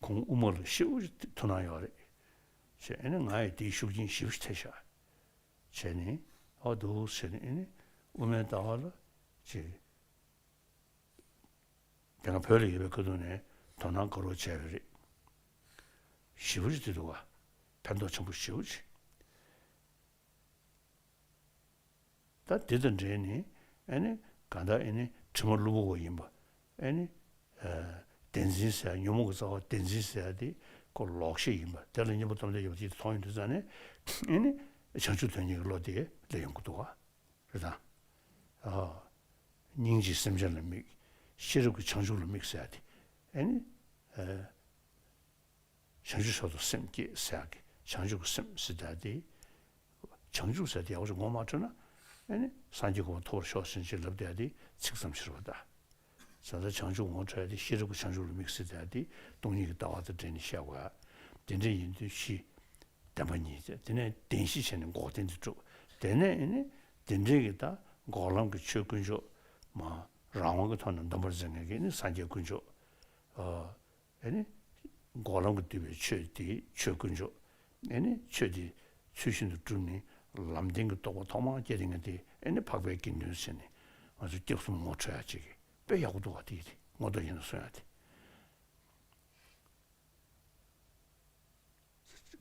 ཁོང་དབུ་མ་ལ་ཞེ་པོ་ཅིག་ཐུགས་སྣང་ཡོད་རེད། བྱས་ཨེ་ནི་ང་ཡི་དེའི་ཤུགས་རྐྱེན་ཞེ་པོ་ཅིག་ཐེབས་ཤག། བྱས་ནས་ཨ་འདུག་བྱས་ནས་ཨེ་ནི་དབུ་མའི་ལྟ་བ་ལ་ཅིག་དེ་སྔ་བོད་ལ་ཡོད་པའི་སྐབས་དུས་ནས་དོ་སྣང་དགའ་རབ་བྱས་པ་རེད། ཞེ་པོ་ཅིག་དེ་འདུག་ག། ཕན་ཐོགས་ཆེན་པོ་ཞེ་པོ་ཅིག། ད་དེ་དང་འབྲེལ་ནས་ཨེ་ནི་གང་ལྟར་ཨེ་ནི་དྲི་མ་གློ་བུར་བ་ཡིན་པ། ཨེ་ནི། ཨ། བདེན་འཛིན་ཟེར་ཡ་ཉོན་མོངས་ཀྱི་རྩ་བ་བདེན་འཛིན་ཟེར་ཡ་དེ་ཁོ་ལོག་ཤེས་ཡིན་པ། དེ་ལ་གཉེན་པོ་སྟོབས་ལྡན་ཡོད་པ་ཅིག་མཐོང་ཡོང་དུས་ཙང་ནས་ཨེ་ནི་བྱང་ཆུབ་དོན་གཉེར་གྱི་བློ་དེ་སླེབས་ཡོང་གི་འདུག་ག། རེད་དང་། ཨ། སྙིང་རྗེས་སེམས་ཅན་ལ་དམིགས། ཤེས་རབ་ཀྱིས་བྱང་ཆུབ་ལ་དམིགས་ཟེར་ཡ་དེ་ཨེ་ནི། ཨ། བྱང་ཆུབ་མཆོག་ཏུ་སེམས་བསྐྱེད་ཟེར་ཡག་གི་བྱང་ཆུབ་ཀྱི་སེམས་ཟེར་ཡག་དེ། བྱང་ཆུབ་ཟེར་དེ་ཡག་པོ་ཅིག་ངོ་མ་འཕྲོད་ན། ཨེ་ནི་སངས་རྒྱས་གོ་འཕང་ཐོབ་པར་ཤོག་ཟེར་ཅིག་ལབ་བསྡད་ཡག་དེ་ཚིག་ཙམ་ཞིག་རེད་པ་ད། ཟེར་ད་བྱང་ཆུབ་ངོ་འཕྲོད་ཡག་དེ་ཤེས་རབ་ཀྱིས་བྱང་ཆུབ་ལ་དམིགས་ཟེར་ཡག་དེ་སྟོང་ཉིད་ཀྱི་ལྟ་བ་དང་འབྲེལ་ནས་བཤད་དགོས་ཡག། དེ་འདྲ་ཡིན་དུས་གཞི་བདེན་པ་གཉིས་བྱས། དེ་ནས་བདེན་བཞི་བྱས་ནས་འགོག་བདེན་དེ་གྲུབ། དེ་ནས་ཨེ་ནི་དེ་འདྲའི་གི་ད་འགོག་ལམ་གྱི་ཆོས་དཀོན་མཆོག་མ་རང་དབང་གི་ཐོག་ནས་སྡོམ་པར་འཛིན་མཁན་གྱི་ནི་སངས་རྒྱས་དཀོན་མཆོག་ཨ་ནི་འགོག་ལམ་གྱིས་བསྡུས་པའི་ཆོས་དེ་ཆོས་དཀོན་མཆོག་ཨ་ནི་ཆོས་དེ་ཚུལ་བཞིན་དུ་བསྒྲུབས་ནས་ལམ་བདེན་གྱི་རྟོགས་པ་ཐོག་མར་སྐྱེ་བསྡད་མཁན་དེ་ཨ་ནི་འཕགས་པའི་དགེ་འདུན་ཟེར་ནས་ང་ཚོ་སྐྱབས་གསུམ་ངོ་འཕྲོད་ཡ་ཅིག་གི་དཔེ་ཡག་པོ་འདུག་བ། དེ་ཡིན་དེ་མངོན་རྟོགས་རྒྱན་དུ་གསུང་ཡ་དེ།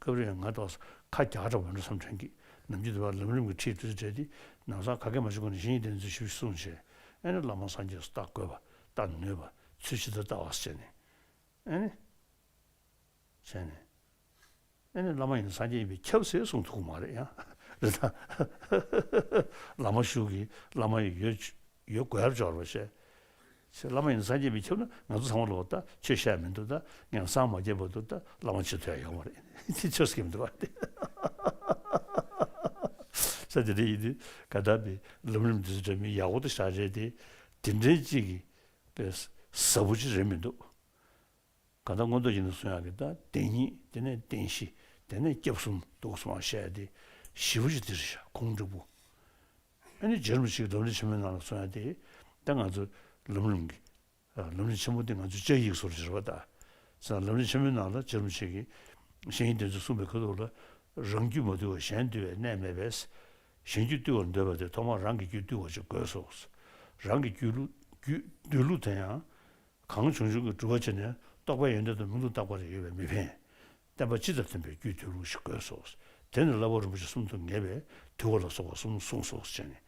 སྐབས་རེ་ང་དང་ཁ་རྒྱག་འདྲ་བོ་འགྲོ་བསམ་དྲན་གྱི། ནམ་རྒྱུན་དུ་བ་ལམ་རིམ་གྱི་ཁྲིད་དུ་བྲལ་ཏེ་ནམ་སང་ག་གེ་མ་ཞུ་གོ་ནས་གཞན་ཡིན་དེ་ཚོ་ཞིབ་གསུངས་བྱས། ཨེ་ནི་བླ་མ་སངས་རྒྱས་སུ་བལྟ་དགོས་པ་བལྟ་ནུས་པ་ཚུལ་ཇི་ལྟར་བལྟ་བ་ཟེར་ནས་ཨེ་ནི་བྱས་ནས། ཨེ་ནི་བླ་མ་ཡིན་ན་སངས་རྒྱས་ཡིན་པས་ཁྱབ་ཟེར་གསུང་ཐུབ་ཀྱི་མ་རེད་ཡང་། རེད་ད། བླ་མ་ཞུགས་ཀྱི་བླ་མ་ཡི་ཡོད་ཡོད་དགོས་ཡར་འབྱོར་བ་བཤད། ཚེ་བླ་མ་ཡིན་ན་སངས་རྒྱས་མི་ཁྱབ་ན་ང་ཚོ་ཚང་མ་ལོག་ད་ཆོས་བཤད་མི་འདུག་ད་ངན་སང་མ་རྒྱས་པ་འདུག་ད་བླ་མ་ཆེ་ཐོས་ཡ་ཡོང་བ་རེད། དེ་ཆོས་སྐྱེ་མི་འདུག་བ་དེ། ས་དེ་འདྲ་ཡིན་དུས་ག་ད་པའི་ལམ་རིམ་འདི་ཚོ་འདྲ་མི་ཡག་པོ་ད་ཤ་རེད་དེ། དེ་འདྲའི་གཅིག་གི་པའི་ཟབ་པོ་ཅིག་རེད་མི་འདུག་གང་ལྟར་མངོན་རྟོགས་ཡིན་ན་གསུང་ཡག་གི་ད་བདེན་གཉིས། དེ་ནས་བདེན་བཞི། དེ་ནས་སྐྱབས་གསུམ་འདུག་གསུང་བ་བཤད་དེ་ཞིབ་པོ་ཞིག་དེ་རེད་ཤག་ཁུངས་འགྲིག་པོ། ཨ་ནི་རྗེ་རིན་པོ་ཆེ་གི་ལམ་རིམ་ཆེན་མོའི་ནང་ལ་གསུང་ཡག་དེ་ད་ང་ཚོ་ལམ་རིམ་གྱི་ལམ་རིམ་ཆེན་མོ་དེ་ང་ཚོ་བཅའ་ཡིག་སོར་བྱེད་པ་ད། ས་ལམ་རིམ་ཆེན་མོའི་ནང་ལ་རྗེ་རིན་པོ་ཆེ་གིས་གཞན་ཡིན་དེ་ཚོ་གསུངས་པའི་ཁ་ཐུག་ལ། རང་རྒྱུད་མ་དུལ་བར་གཞན་འདུལ་བའི་གནས་མེད་པས། གཞན་རྒྱུད་དུལ་བར་འདོད་པ་དེ་ཐོག་མར་རང་གི་རྒྱུད་དུལ་བ་ཞིག་དགོས་སོ། རང་གི་རྒྱུད་ལུགས་རྒྱུད་འདུལ་ལུགས་དེ་ཡང་། གང་བྱུང་བྱུང་གི་སྒྲུབ་པ་བྱས་ནས་རྟོགས་པའི་ཡོན་ཏན་དང་མི་སྡུག་རྟག་པར་ཡོད་པས་མི་ཕན། བསྟན་པ་སྤྱི་དང་མཐུན་པའི་རྒྱུད་དུལ་ལུགས་ཤིག་དགོས་སོ། དེ་ནི་བསླབ་པ་རིན་པོ་ཆེ་གསུམ་དུ་ངེས་པས་དུལ་བ་ལ་སོགས་པ་གསུམ་གསུངས་སོ་ཞེས་ནས།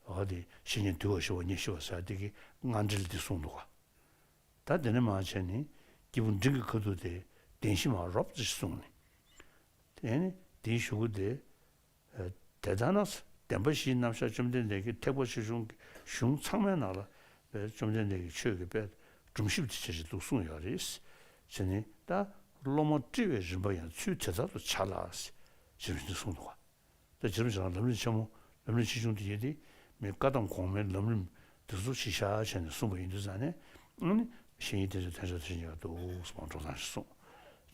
འོ་དེ་བཤེས་གཉེན་དུལ་བ་ཞི་བ་ཉེར་ཞི་བ་ཟེར་དེ་གི་སྔ་འགྲེལ་འདི་གསུངས་འདུག་ག་ད་དེ་ནས་མར་བྱས་ནས་སྐྱེས་བུ་འབྲིང་གི་ཁ་ཐུག་དེ་བདེན་བཞི་མར་རོབ་ཙམ་ཞིག་གསུངས་ནས། དེ་ནི་དེའི་གཞུག་གུ་དེ། དེ་ལྟར་ན་བདེན་པ་བཞིའི་རྣམ་གཞག་བཅོམ་ལྡན་འདས་ཀྱི་ཐེག་པ་ཆེ་ཆུང་གི་གཞུང་ཚང་མའི་ནང་ལ་བཅོམ་ལྡན་འདས་ཀྱི་ཆོས་ཀྱི་དཔེ་སྒྲོམ་གཞི་དེ་བྱས་ཅིག་འདུག་གསུངས་ཡོད་རེད། བྱས་ནས་ད་སློབ་མ་སྤྲི་བའི་རིམ་པ་ཡང་ཚུལ་དེ་ལྟར་དུ་བྱ་ལ། ཞེས་གསུངས་འདུག་ག་ད་རྗེ་རིན་པོ་ཆེ་རང་ལམ་རིམ་ཆེན་མོ་ལམ་རིམ་ཆེ་ཆུང་དེ་ཡོད་དེ། མི་བཀའ་གདམས་གོང་མའི་ལམ་རིམ་དེ་ཚོ་གཞི་བཞག་བྱས་ནས་གསུངས་པ་ཡིན་དུས་ཙང་ནས། ཨ་ནི་བཤེས་གཉེན་དེ་ཚོས་དོན་བྱ་དོན་བྱེད་ཀྱི་འདུག་གསུངས་པ་འགྲོ་སྟངས་ཤིག་གསུངས།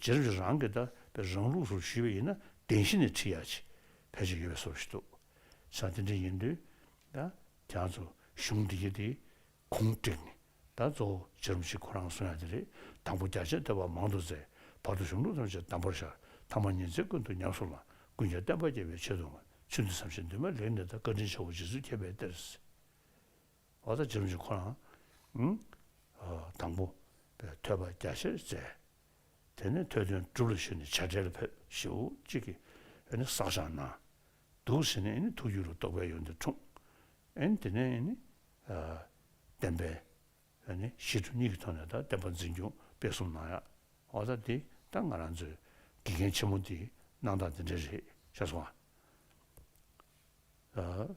རྗེ་རིན་པོ་ཆེ་རང་གིས་ད་དཔེ་རང་ལུགས་སུ་ཞུས་པ་ཡིན་ན་བདེན་བཞི་ནས་ཁྲིད་ཡག་ཅིག་ཕལ་ཆེར་ཡོད་པའི་བཟོ་ཞིག་འདུག་ས་དེ་འདྲ་ཡིན་དུས་ད་ཁྱེད་ཚོ་གཞུང་འདི་གི་དེ་གུང་བསྒྲིགས་ནས། ད་གཙོ་བོ་རྗེ་རིན་པོ་ཆེ་ཁོ་རང་གསུང་ཡག་དེ་རེད། དང་པོ་རྒྱ་ཆེར་ཐོས་པ་མང་དུ་མཛད། བར་དུ་གཞུང་ལུགས་ཐམས་ཅད་གདམས་པར་ཤར། ཐ་མར་ཉིན་མཚན་ཀུན་ཏུ་ཉམས་སུ་བླངས། ཀུན་ཀྱང་བསྟན་པ་རྒྱས་པའི་ཆེད་དུ་བསྔོས། ཚུལ་འདི་བསམ་ཞིང་འདུན་པ་ལེགས་གནས་དང་། བཀའ་དྲིན་ཆེ་བོ་རྗེ་བཙུན་མཁྱེན་པའི་གཏེར། འོ་ད་རྗེ་རིན་པོ་ཆེ་ཁོ་རང་། ཨང་། དང་པོ་ཐོས་པ་རྒྱ་ཆེར་མཛད། དེ་ནས་ཐོས་དོན་སྒྲུབ་ལ་ཞུགས་ནས་བྱ་བྲལ་ལ་ཕེབས། ཞེ་པོ་ཅིག་གིས་ཨ་ནི་བསགས་སྦྱང་གནང་། འདུག་ཟེར་ནས་ཨ་ནི་ཐུགས་རྒྱུད་ལ་རྟོགས་པའི་ཡོན་ཏན་འཁྲུངས། ཨ་ནི་དེ་ནས་ཨ་ནི་བསྟན་པའི་ཨ་ནི་གཞི་གྲུབ་གཉིས་ཀྱི་ཐོག་ནས་ད་བསྟན་པ་འཛིན་སྐྱོང་སྤེལ་གསུམ་གནང་ཡག་འོ་ད་དེ་ད་ང་རང་ཚོའི་དགེ་རྒན་ཆེན་མོ་དེའི་གནང་སྟངས་དེ་འདྲ་རེད་ཤག་སོང་ཨ།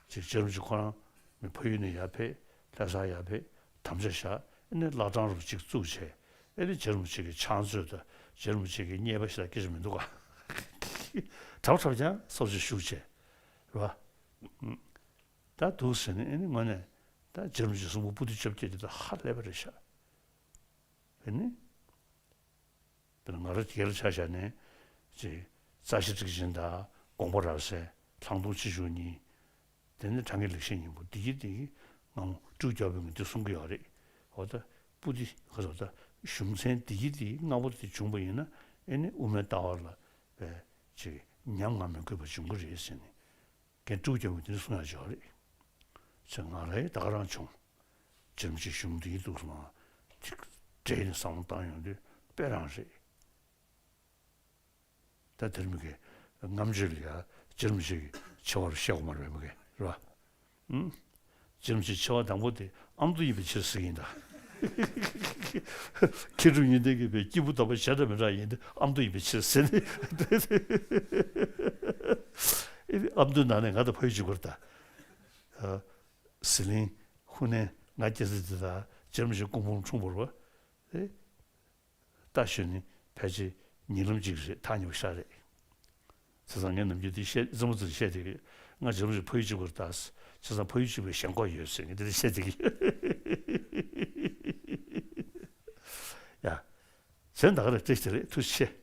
ཅིག་རྗེ་རིན་པོ་ཆེ་ཁོ་རང་མི་ཕ་ཡུལ་ནས་ཡར་ཕེབས། ལྷ་སར་ཡར་ཕེབས། དམ་བཅའ་བཞག་ཨ་ནི་བླ་བྲང་རུ་གཅིག་བཙུགས་བྱས། ཨ་ནི་རྗེ་རིན་པོ་ཆེ་གི་ཕྱག་མཛོད་དང་རྗེ་རིན་པོ་ཆེ་གི་མཉེས་པ་ཞིག་ལ་སྐད་ཆ་མི་འདུག་ག་གྲབས་གྲབས་ཀྱང་སོར་ཆུད་ཞུགས་བྱས། རེད་བ། ད་འདུག་ཟེར་ནས་ཨ་ནི་དངོས་གནས་ད་རྗེ་རིན་པོ་ཆེ་གསུང་འབུམ་པོ་ཏི་བཅོ་བརྒྱད་དེ་ད་ཧ་ལས་པ་རེད་ཤག་ཨ་ནི། དཔེར་ན་ང་རང་སྒེར་ལ་ཆ་བཞག་ནས་ཅིག་རྩ་ཤེ་ཊཱིཀ་ཆེན་དང་དགོངས་པ་རབ་གསལ། ལྷག་མཐོང་ཆེ་ཆུང་གཉིས། དེ་ནས་དྲང་ངེས་ལེགས་བཤད་སྙིང་པོ་འདི་གི་འདི་གི་ངང་སྤྲེའུ་རྒྱལ་པོས་འདི་གསུང་གི་ཡོད་རེད། འོ་ད་པོ་ཏི་ག་ཚོད་ད་གཞུང་ཚན་འདི་གི་འདི་ལྔ་པོ་དེ་བྱུང་པ་ཡིན་ན་ཨེ་ནི་དབུ་མའི་ལྟ་བ་ལ་བས་ཅིག་ཉམས་ང་མི་དགོས་པ་འབྱུང་གི་རེད་ཟེར་ནས། རྒན་སྤྲེའུ་རྒྱལ་པོས་དེ་འདྲ་གསུང་ཡག་ཅིག་ཡོད་རེད། ཚེ་ང་རའི་ད་ག་རང་བྱུང་། རྗེ་རིན་པོ་ཆེ་གཞུང་འདིའི་འདུག་སེ་མ་ཅིག་འབྲེལ་ནས་བསམ་བློ་བཏང་ཡོང་དུས་དཔེ་རང་རེད། ད་དེར་མི་དགེ་རྔམ་བརྗོད་ལ་ཡ་རྗེ་རིན་པོ་ཆེ་གི་ཆེ་བ་རུ་བཤད་དགོས་མ་རེད་མི་དགེ་རེད་བ། ཨུམ། རྗེ་རིན་པོ་ཆེ་ཆེ་བ་དང་པོ་དེ་ཨ་མདོ་ཡིན་པའི་ཕྱིར་ཟེར་གྱི་ཡིན་ད། མཁས་གྲུབ་གཉིས་ལྡན་གྱི་བའི་སྐྱེས་བུ་དམ་པ་གཞན་དང་མི་འདྲ་ཡིན་ཏེ་ཨ་མདོ་ཡིན་པའི་ཕྱིར་ཟེར་ནས། ཨ་མདོའི་ནང་ནས་ང་དང་ཕ་ཡུལ་གཅིག་པ་རེད་ད། ཟི་ལིང་ཧུ་ནན་ང་སྐྱེ་ས་དེ་དང་རྗེ་རིན་པོ་ཆེ་སྐུ་འབུམ་འཁྲུངས་པ་རེད་བ། རྟ་ཞོན་ནི་ཕལ་ཆེར་ཉིན་ལམ་གཅིག་རེད། ཐག་ཉེ་པོ་ཤག་རེད། བྱས་ཙང་ངས་ནམ་རྒྱུན་དེ་བཤད་རྩེད་མོ་རྩེ་བཤད་བསྡད་ཀྱི་ཡོད། ང་རྗེ་རིན་པོ་ཆེ་ཕ་ཡུལ་གཅིག་པ་རེད་ད། བྱས་ཙང་ཕ་ཡུལ་གཅིག་པའི་ཞེན་ཁོག་ཡོད་ཟེར་ངས་དེ་འདྲ་བཤད་བསྡད་ཀྱི་ཡོད། ཡ། བྱས་ དེ་ད་ག་རེ་བཀྲ་ཤིས་བདེ་ལེགས། ཐུགས་རྗེ་ཆེ།